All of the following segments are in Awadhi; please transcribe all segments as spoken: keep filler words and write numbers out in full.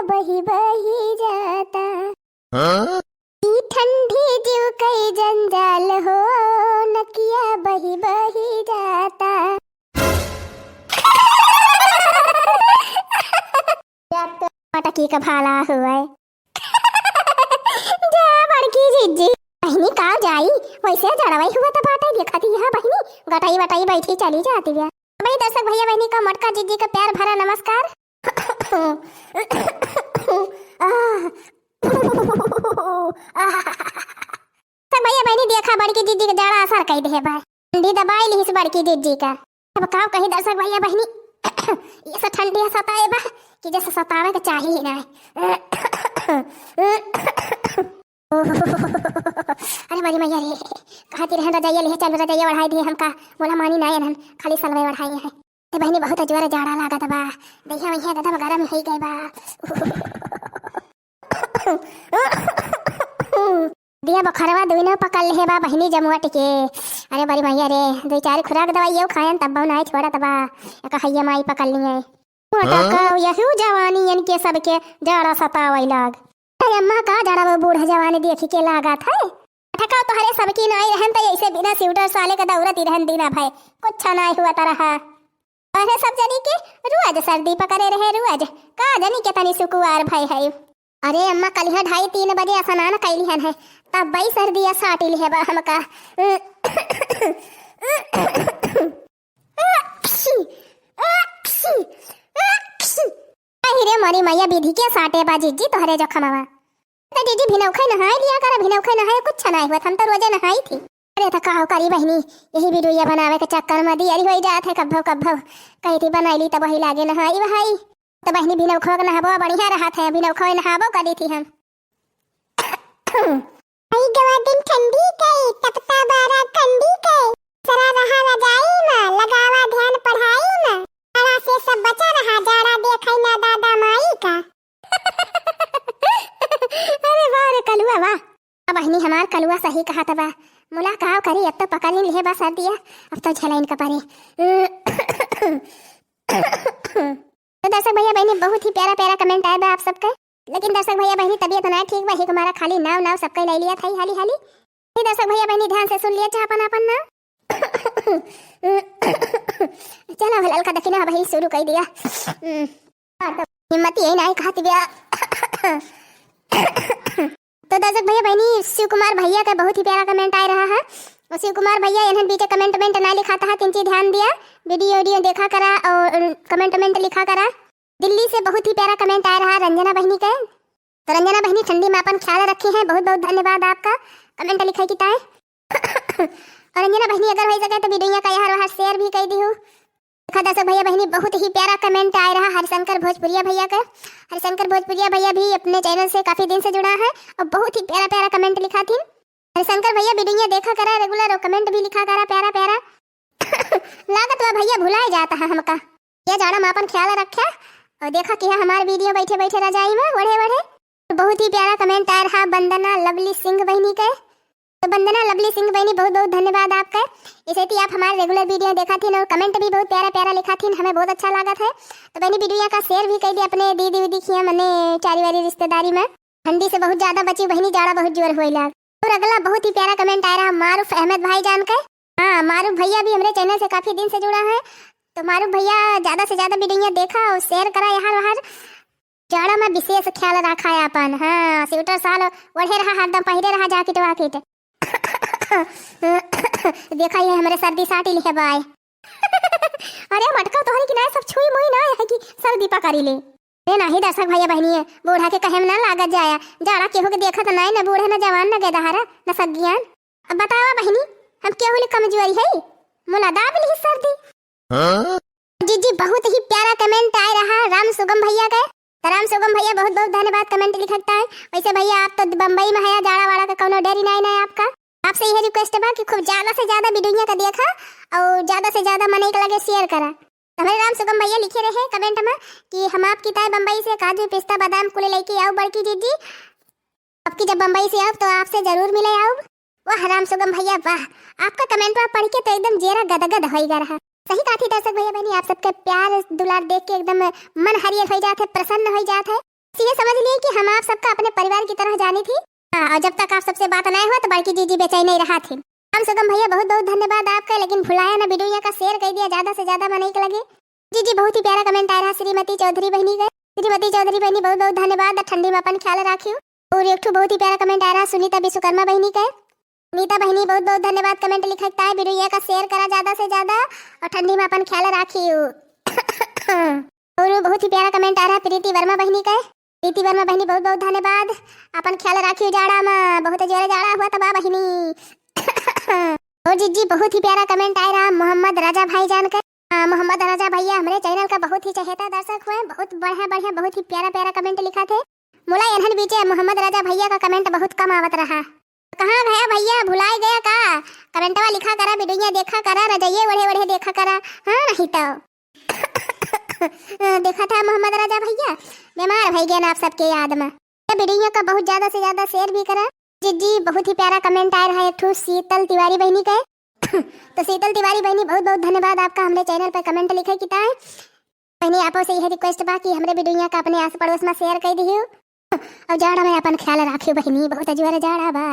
बही बही जाता। हाँ? ई ठंडी जीव कई जंजाल हो, नकिया बही बही जाता। मटकी का भाला हुआ है। जा बड़की जिज्जी, बहिनी का जाई, वैसे जड़वाई हुआ तो बाटे देखती है बहिनी, गटाई वटाई बैठी चली जाती है। भाई दर्शक भैया बहिनी का मोटका जिज्जी का प्यार भरा नमस्कार। आह। सब भैया बहिनी देखा बड़की जिज्जी का जाड़ा असर कई दे बा, ठंडी दबाई लिहिस बड़की जिज्जी का। अब का कही दर्शक भैया बहिनी, ये सब ठंडी सताए बा कि जैसे सतावे के चाही ही ना। अरे बड़ी मैया रे, कहती रहन रजाइया लिहे चल, रजाइया ओढ़ाई दिए हमका, बोला मानी ना एनन, खाली सलवे ओढ़ाई है। ए बहिनी बहुत जोर जाड़ा लागत बा, दहिया वहिया एकदम गरम होई गए बा। दिया बखरवा दुइनो पकड़ लेहे बा बहिनी जमुआ टिके। अरे बड़ी मैया रे, दुई चार खुराक दवाई यौ खायन तब ना छोड़त बा, एक हैया माई पकड़ लिए। मोटा हाँ? का यहू जवानी इनके सबके जाड़ा सतावै लाग। अरे अम्मा का जाड़ा वो बूढ़ जवानी देखी के लागत है। ठका तोहरे सबकी नाई रहन त ऐसे बिना स्वेटर साले के दौड़त ही रहन दीना भाई, कुछ नाई हुआ तरह। अरे सब जनी के रुआज सर्दी पकड़े रहे रुआज, का जनी के तनी सुकुवार भय है। अरे अम्मा कलिहा ढाई तीन बजे स्नान कैली हन है, तब बई सर्दी साटी लिहे बा हमका। अरे रे मोरी मैया विधि के साटे बा जिज्जी तोहरे जोखमवा। तो जिज्जी भिनौखे नहाए लिया कर, भिनौखे नहाए कुछ नाई हुआ, हम तो रोजे नहाई थी। अरे तो का करी बहिनी, यही वीडियो बनावे के चक्कर में दियरी होई जात है कब्भो कब्भो। कही थी बनाई ली तो वही लागे नहाई वहाई। तो बहिनी भिनौखवा के नहाबो बढ़िया रहत है, भिनौखवा नहाबो करी थी हम। आई गवा दिन ठंडी कई, तपता बारा ठंडी कई। सरा रहा रजाई में, लगावा ध्यान पढ़ाई में। जाड़ा से सब बचा रहा, जाड़ा देखई ना दादा माई का। अरे वाह रे कलुआ वाह। अब बहिनी हमार कलुआ सही कहत बा। मुला काव करी, अब तो पकड़ लिहे बा सर्दिया, अब तो झेलाइन का परे। तो दर्शक भैया बहिनी बहुत ही प्यारा प्यारा कमेंट आया बा आप सबके। लेकिन दर्शक भैया बहिनी तबियत ना ठीक बा, हिक मारा खाली नाव नाव सबके ले लिया था हाली हाली। ये दर्शक भैया बहिनी ध्यान से सुन लिया चाह अपन अपन नाव। चलो ललका दखिना भाई शुरू कर दिया। हम्म, हिम्मत यही ना कहती बिया। तो दर्शक भैया बहिनी शिव कुमार भैया का बहुत ही प्यारा कमेंट आ रहा है। और शिव कुमार भैया इन्हन बीचे कमेंट वेमेंट ना लिखाता है, किंची ध्यान दिया, वीडियो वीडियो देखा करा और कमेंट वेमेंट लिखा करा। दिल्ली से बहुत ही प्यारा कमेंट आ रहा रंजना बहिनी के। तो रंजना बहिनी ठंडी में अपन ख्याल रखी है, बहुत बहुत धन्यवाद आपका कमेंट लिखे की ताए। और रंजना बहिनी अगर हो सके तो वीडियो का यार वहाँ शेयर भी कर दी हो। देखा दर्शक भैया बहिनी बहुत ही प्यारा कमेंट आ रहा हरिशंकर भोजपुरिया भैया का। हरिशंकर भोजपुरिया भैया भी अपने चैनल से काफी दिन से जुड़ा है और बहुत ही प्यारा प्यारा कमेंट लिखा थी। हरिशंकर भैया वीडियो देखा करा रेगुलर और कमेंट भी लिखा करा प्यारा प्यारा। लागत बा भैया भुलाए जाता है हमका। ये जाड़ा में अपन ख्याल रखे और देखा कि है हमारे वीडियो बैठे बैठे रजाई में ओढ़े ओढ़े। तो बहुत ही प्यारा कमेंट आ रहा वंदना लवली सिंह बहिनी के। तो वंदना लवली सिंह बहिनी बहुत बहुत धन्यवाद आपका। इसे थी आप हमारे रेगुलर वीडियो देखा थी और कमेंट भी बहुत प्यारा प्यारा लिखा थी, हमें बहुत अच्छा लगा था। तो बहनी वीडियो का शेयर भी कर दी अपने दीदी उदी खिया मने चारी वारी रिश्तेदारी में। ठंडी से बहुत ज्यादा बची बहनी, जाड़ा बहुत जोर हुए लाग। और अगला बहुत ही प्यारा कमेंट आ रहा मारूफ अहमद भाईजान के। हाँ, मारूफ भैया भी हमारे चैनल से काफी दिन से जुड़ा है, तो मारूफ भैया ज्यादा से ज्यादा वीडियो देखा और शेयर करा यहाँ वहाँ। जाड़ा में विशेष ख्याल रखा है अपन। हाँ, स्वेटर साल ओढ़े रहा, हरदम पहिरे रहा जैकेट वाकेट। देखा ये हमारे सर्दी साटी लिहे बाय। अरे मटका तोहरी की ना सब छुई मुई ना है कि सर्दी पकड़ी ले। अरे नाही दर्शक भैया बहनी है, बूढ़ा के कहे में ना लागत जाया। जाड़ा केहू के देखत ना है, ना बूढ़े ना जवान ना गेदहरा ना सगियान। अब बतावा बहनी, हम केहू ले कमजोरी है? मुला दाब लिही सर्दी। हाँ? जी जी, बहुत ही प्यारा कमेंट आए रहा राम सुगम भैया के। तो राम सुगम भैया बहुत बहुत धन्यवाद कमेंट लिखता है। वैसे भैया आप तो बम्बई में है, जाड़ा वाड़ा का कौनो डर ही नहीं ना है आपका। आपसे यह रिक्वेस्ट बा कि खूब ज्यादा से ज्यादा वीडियो का देखा और ज्यादा से ज्यादा मने के लगे शेयर करा। तो हमारे राम सुगम भैया लिखे रहे कमेंट में कि हम आपकी ताए बम्बई से काजू पिस्ता बादाम कुले लेके आओ बड़की जीजी। अब की जब बम्बई से आओ तो आपसे जरूर मिले आओ। वाह राम सुगम भैया वाह, आपका कमेंट पढ़ के तो एकदम जेरा गदगद होई गा रहा। सही कहा थी दर्शक भैया बहनी, आप सबके प्यार दुलार देख के एकदम मन हरियर हो जात है, प्रसन्न हो जात है। ये समझ लिए कि हम आप सबका अपने परिवार की तरह जानी थी। हाँ, और जब तक आप सबसे बात नहीं हुआ तो बड़की जीजी बेचैन नहीं रहा थी। राम सुगम भैया बहुत बहुत धन्यवाद आपका, लेकिन भुलाया ना, वीडियो का share कर दिया ज्यादा से ज्यादा मनई के लगे। जीजी बहुत ही प्यारा comment आया रहा श्रीमती चौधरी बहनी का। श्रीमती चौधरी बहनी बहुत बहुत धन्यवाद, ठंडी में अपन ख्याल रखियो। और एक ठो बहुत ही प्यारा comment आया रहा सुनीता विश्वकर्मा बहनी का। सुनीता बहनी बहुत बहुत धन्यवाद comment लिखता है, वीडियो का share करा ज्यादा से ज्यादा और ठंडी में अपन ख्याल रखियो। और बहुत ही प्यारा comment आ रहा प्रीति वर्मा बहनी का। प्रीति वर्मा बहनी बहुत बहुत धन्यवाद, अपन ख्याल रखियो जाड़ा में, बहुत जोर जाड़ा हुआ तबा बहनी। और जीजी बहुत ही प्यारा comment आ रहा मोहम्मद राजा भाईजान का। हाँ, मोहम्मद राजा भैया हमरे channel का बहुत ही चहेता दर्शक हुए, बहुत बढ़िया बढ़िया बहुत ही प्यारा प्यारा comment लिखा थे। मुला एनहन बीचे मोहम्मद राजा भैया का comment बहुत कम आवत रहा। कहाँ गया भैया, भुलाए गया का? कमेंटवा लिखा करा, वीडियो देखा करा, रजइये ओढ़े ओढ़े देखा करा। हाँ, नहीं तो। देखा था मोहम्मद राजा भैया, बीमार भई गए ना आप सबके याद में। ये वीडियो का बहुत ज्यादा से ज्यादा share भी करा। जीजी बहुत ही प्यारा comment आया रहा एक ठो शीतल तिवारी बहनी का। तो शीतल तिवारी बहनी बहुत बहुत धन्यवाद आपका हमरे channel पे comment लिखे की ताई। बहनी, आपो से यह request बा कि हमरे वीडियो का अपने आस पड़ोस में share कर दियो। और जाड़ा में अपन ख्याल रखियो बहनी, बहुत जोर जाड़ा बा।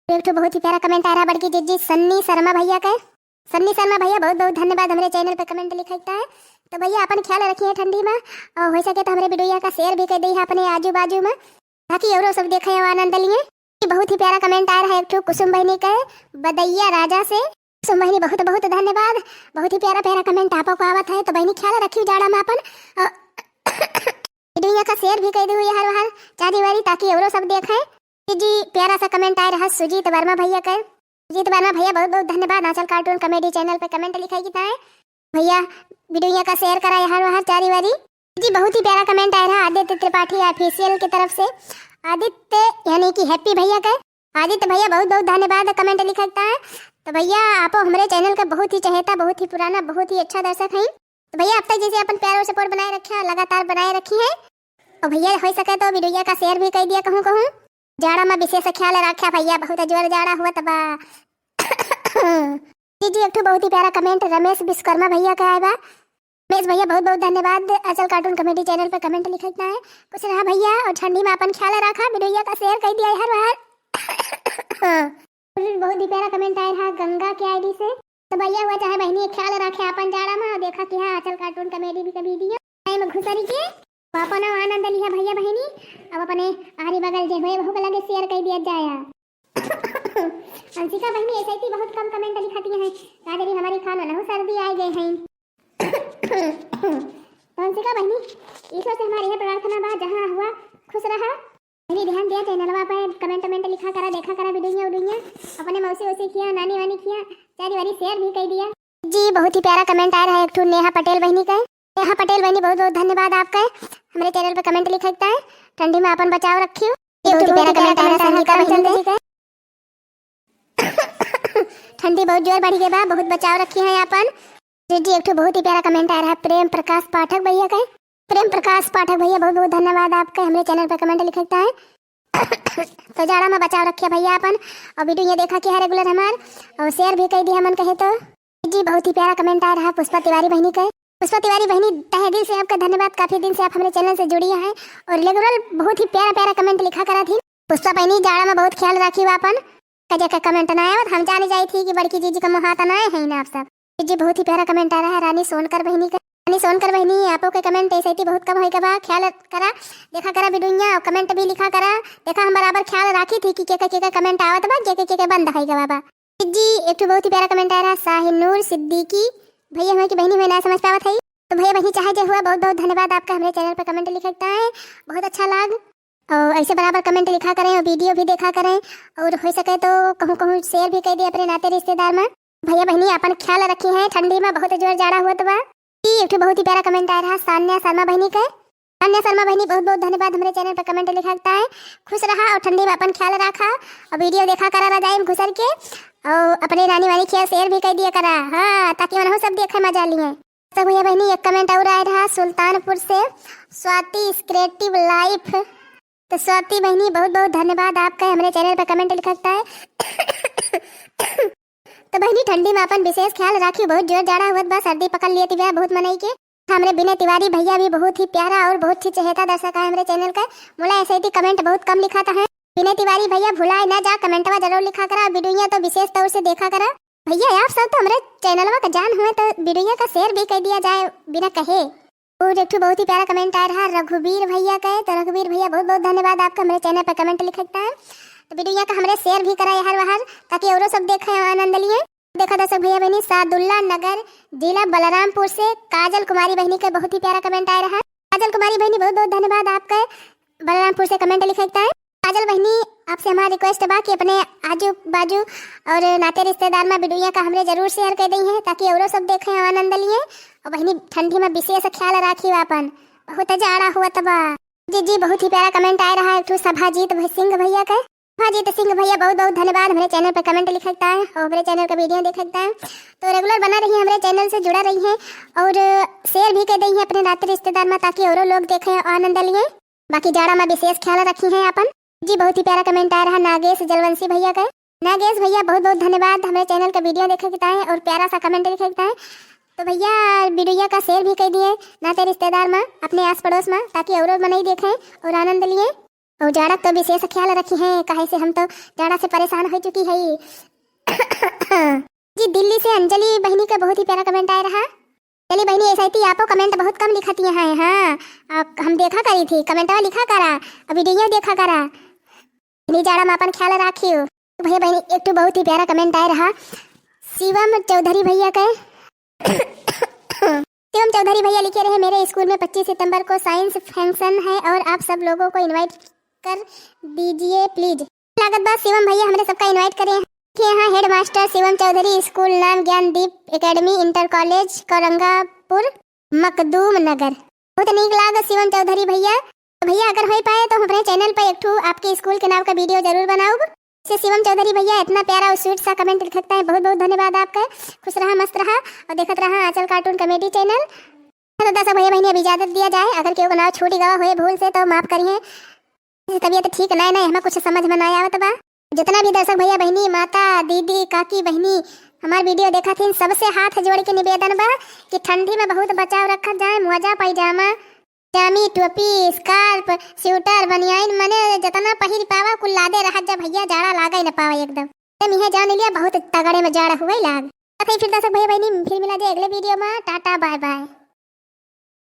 एक ठो बहुत ही प्यारा comment आ रहा बड़की जीजी सन्नी शर्मा भैया का। सन्नी शर्मा भैया बहुत बहुत धन्यवाद हमरे channel पे comment लिखता है। तो भैया अपन ख्याल रखिए ठंडी में, और हो सके तो हमरे वीडियो का share भी कर दी है अपने आजू बाजू में, ताकि औरो सब देखे और आनंद लिए। बहुत ही प्यारा comment आ रहा है एक ठो कुसुम बहनी का बदैया राजा से। कुसुम बहनी बहुत बहुत धन्यवाद, बहुत ही प्यारा प्यारा comment आपो को आवत है। तो बहनी ख्याल रखियो जाड़ा में अपन, अ, वीडियो का share भी कर दो यार वहार चारी वारी, ताकि औरो सब देखे। जी प्यारा सा comment आया रहा सुजीत वर्मा भैया का। सुजीत वर्मा भैया बहुत बहुत धन्यवाद, आंचल cartoon comedy channel पे comment लिखाई की ताए। भैया वीडियो का share करा यार वहार चारी वारी। जी बहुत ही प्यारा comment आया रहा आदित्य त्रिपाठी official की तरफ से। आदित्य यानी कि happy भैया का। आदित्य भैया बहुत बहुत धन्यवाद comment लिखता है। तो भैया आपो हमरे channel का बहुत ही चहेता, बहुत ही पुराना, बहुत ही अच्छा दर्शक है। तो भैया अब तक जैसे अपन प्यार और support बनाए रखा, लगातार बनाए रखी है। और भैया हो सके तो वीडियो का share भी कर दिया कहूँ कहूँ। जाड़ा में विशेष ख्याल रखा भैया, बहुत जोर जाड़ा हुआ तबा। जी जी, एक ठो बहुत ही प्यारा comment रमेश विश्वकर्मा भैया का आया बा। रमेश भैया बहुत बहुत धन्यवाद, आंचल cartoon comedy channel पे comment लिखता है। खुश रहा भैया और ठंडी में अपन ख्याल रखा, वीडियो का share कर दिया हर बार। बहुत ही प्यारा comment आया रहा गंगा के ID से। तो भैया हुआ चाहे बहनी ख्याल रखे अपन जाड़ा में, और देखा कि हाँ आंचल cartoon comedy भी कभी दिया time घुसरी के, तो अपन आनंद लिया भैया बहनी। अब अपने आरी बगल जे हुए बहू के लगे share कर दिया जाया। अंशिका बहनी ऐसे ही बहुत कम comment लिखाती हैं, का जानी हमारी खान नहु सर्दी आ गए हैं। तो अंशिका बहनी, ईश्वर से हमारी यह प्रार्थना बा, जहाँ हुआ खुश रहा। बहनी ध्यान दिया channelवा पे comment वमेंट लिखा करा, देखा करा वीडियो उडियो, अपने मौसी वौसी किया, नानी वानी किया, चारी वारी share भी कर दिया। जी बहुत ही प्यारा comment आया रहा एक ठो नेहा पटेल बहनी का। नेहा पटेल बहनी बहुत बहुत धन्यवाद आपका, हमारे channel पे comment लिखता है। ठंडी में अपन बचाव रखियो। ये बहुत ही प्यारा comment आया रहा संगीता बहनी का। ठंडी बहुत जोर बढ़ गई बा, बहुत बचाव रखी है अपन। जी जी, एक ठो बहुत ही प्यारा comment आ रहा है प्रेम प्रकाश पाठक भैया का। प्रेम प्रकाश पाठक भैया बहुत बहुत धन्यवाद आपका, हमरे channel पे comment लिखता है। तो जाड़ा में बचाव रखिए भैया अपन, और वीडियो ये देखा कि है regular हमार, और share भी कर दिया मन कहे तो। जी बहुत ही प्यारा comment आ रहा पुष्पा तिवारी बहनी का। पुष्पा तिवारी बहनी तहे दिल से आपका धन्यवाद, काफी दिन से आप हमरे channel से जुड़ी हैं और regular बहुत ही प्यारा प्यारा comment लिखा करा थी। पुष्पा बहनी जाड़ा में बहुत ख्याल राखी बा अपन, कजे का comment ना आवत, हम जाने जाई थी कि बड़की जीजी का मुहाता ना है ना आप सब। जी बहुत ही प्यारा comment आ रहा है रानी सोनकर बहनी का। रानी सोनकर बहनी आपो के comment ऐसे थी बहुत कम होई के बा, ख्याल करा, देखा करा वीडियो और comment भी लिखा करा। देखा हम बराबर ख्याल राखी थी कि के के के comment आवत बा, के के के बंद होई के बा। जी एक ठो बहुत ही प्यारा comment आ रहा है शाहिनूर सिद्दीकी। भैया हुए कि बहनी हुए ना समझ पावत है, तो भैया बहनी चाहे जे हुआ बहुत बहुत धन्यवाद आपका हमरे channel पे comment लिखता है, बहुत अच्छा लाग। और ऐसे बराबर comment लिखा करें और वीडियो भी देखा करें, और हो सके तो कहूँ कहूँ share भी कर दे अपने नाते रिश्तेदार में। भैया बहनी अपन ख्याल रखी हैं, ठंडी में बहुत जोर जाड़ा हुआ तो बा। ई एक ठो बहुत ही प्यारा comment आ रहा सान्या शर्मा बहनी के। सान्या शर्मा बहनी बहुत बहुत धन्यवाद हमरे channel पे comment लिखा है। खुश रहा और ठंडी में अपन ख्याल रखा और वीडियो देखा करा रजाई में घुसर के, और अपने नानी वानी खिया share भी कर दिया करा, हाँ, ताकि उन्हों सब देखे मजा लिए। तो भैया बहनी एक comment और आया रहा सुल्तानपुर से, स्वाति creative life। तो स्वाति बहनी बहुत बहुत धन्यवाद आपका हमरे channel पे comment लिखता है। तो बहनी ठंडी में अपन विशेष ख्याल राखियो, बहुत जोर जाड़ा हुआ बा, सर्दी पकड़ लिए थी बहुत मनई के। हमरे विनय तिवारी भैया भी बहुत ही प्यारा और बहुत ही चहेता दर्शक है हमरे channel का। मुला ऐसे ही comment बहुत कम लिखाता है। विनय तिवारी भैया भुलाए ना जा, commentवा जरूर लिखा करा। Videoया तो विशेष तौर से देखा करा। भैया आप सब तो हमरे channelवा का जान हुए तो videoया का share भी कर दिया जाए बिना कहे। और एक ठो बहुत ही प्यारा comment आए रहा रघुवीर भैया का, तो रघुवीर भैया बहुत बहुत धन्यवाद आपका हमरे channel पर comment लिखता है। तो videoया का हमरे share भी करा यार वहार, ताकि औरों सब देखे और आनंद लिए। देखा दर्शक भैया बहनी, सादुल्ला नगर, जिला बलरामपुर से काजल कुमारी बहनी का बहुत ही प्यारा comment आए रहा। काजल कुमारी बहनी बहुत बहुत धन्यवाद आपका बलरामपुर से comment लिखे का है। काजल बहनी आपसे हमारा request बा कि अपने आजू बाजू और नाते रिश्तेदार में videoया का हमरे जरूर share कर दी है, ताकि औरों सब देखे और आनंद लिए। और बहनी ठंडी में विशेष ख्याल राखी आपन, बहुत जाड़ा हुआ तबा। जी जी, बहुत ही प्यारा comment आए रहा एक ठो सभाजीत भ-, सिंह भैया का। हाँ जी, तो सिंह भैया बहुत बहुत धन्यवाद हमरे channel पे comment लिखता है और हमरे channel का video देखता है। तो regular बना रही है, हमरे channel से जुड़ा रही है और share भी कर दी है अपने नाते रिश्तेदार में, ताकि औरों लोग देखें और आनंद लिए। बाकी जाड़ा में विशेष ख्याल रखी है अपन। जी बहुत ही प्यारा comment आ रहा नागेश जलवंशी भैया का। नागेश भैया बहुत बहुत धन्यवाद हमरे channel का video देखे के ताए और प्यारा सा comment लिखे के ताए। तो भैया videoया का share भी कर दिए नाते रिश्तेदार में, अपने आस पड़ोस में, ताकि औरों मनई देखें और आनंद लिए। और जाड़ा तो विशेष ख्याल रखी है, काहे से हम तो जाड़ा से परेशान हो चुकी है। जी दिल्ली से अंजलि बहनी का बहुत ही प्यारा comment आए रहा। चली बहनी ऐसा ही आपो comment बहुत कम लिखती हैं। हाँ, आप, हम देखा करी थी commentवा लिखा करा, अब videoया देखा करा। इन्हीं जाड़ा में अपन ख्याल राखियो। भैया बहनी एक ठो बहुत ही प्यारा comment आए रहा शिवम चौधरी भैया के। शिवम चौधरी भैया लिखे रहे, मेरे स्कूल में पच्चीस सितंबर को science function है और आप सब लोगों को invite कर दीजिए please। लागत बा शिवम भैया हमरे सबका invite करे। के यहाँ headmaster शिवम चौधरी, स्कूल नाम ज्ञानदीप एकेडमी, इंटर कॉलेज, औरंगापुर, मखदूम नगर। बहुत नीक लाग शिवम चौधरी भैया। तो भैया अगर हो पाए तो हमरे channel पर एक ठो आपके स्कूल के नाम का video जरूर बनाऊब। से शिवम चौधरी भैया इतना प्यारा और sweet सा comment लिखता है, बहुत बहुत धन्यवाद आपका। खुश रहा, मस्त रहा और देखत रहा आंचल cartoon comedy channel। तो दर्शक भैया बहनी अब इजाजत दिया जाए, अगर केहू का नाम छूट गवा होए भूल से तो माफ करिए, तबीयत ठीक नहीं, नहीं हमें कुछ समझ में नहीं आवत बा। जितना भी दर्शक भैया बहनी, माता, दीदी, काकी, बहनी हमार video देखा थी, सबसे हाथ जोड़ के निवेदन बा कि ठंडी में बहुत बचाव रखा जाए। मोजा, पैजामा, जामी, टोपी, scarf, sweater, बनियाइन, मने जितना पहिर पावा कुल लादे रहा जा भैया, जाड़ा लागे न पावा एकदम। तुम यह जान लिया बहुत तगड़े में जाड़ा हुए लाग। तो फिर दर्शक भैया बहनी फिर मिला जाए अगले video में। टाटा bye bye।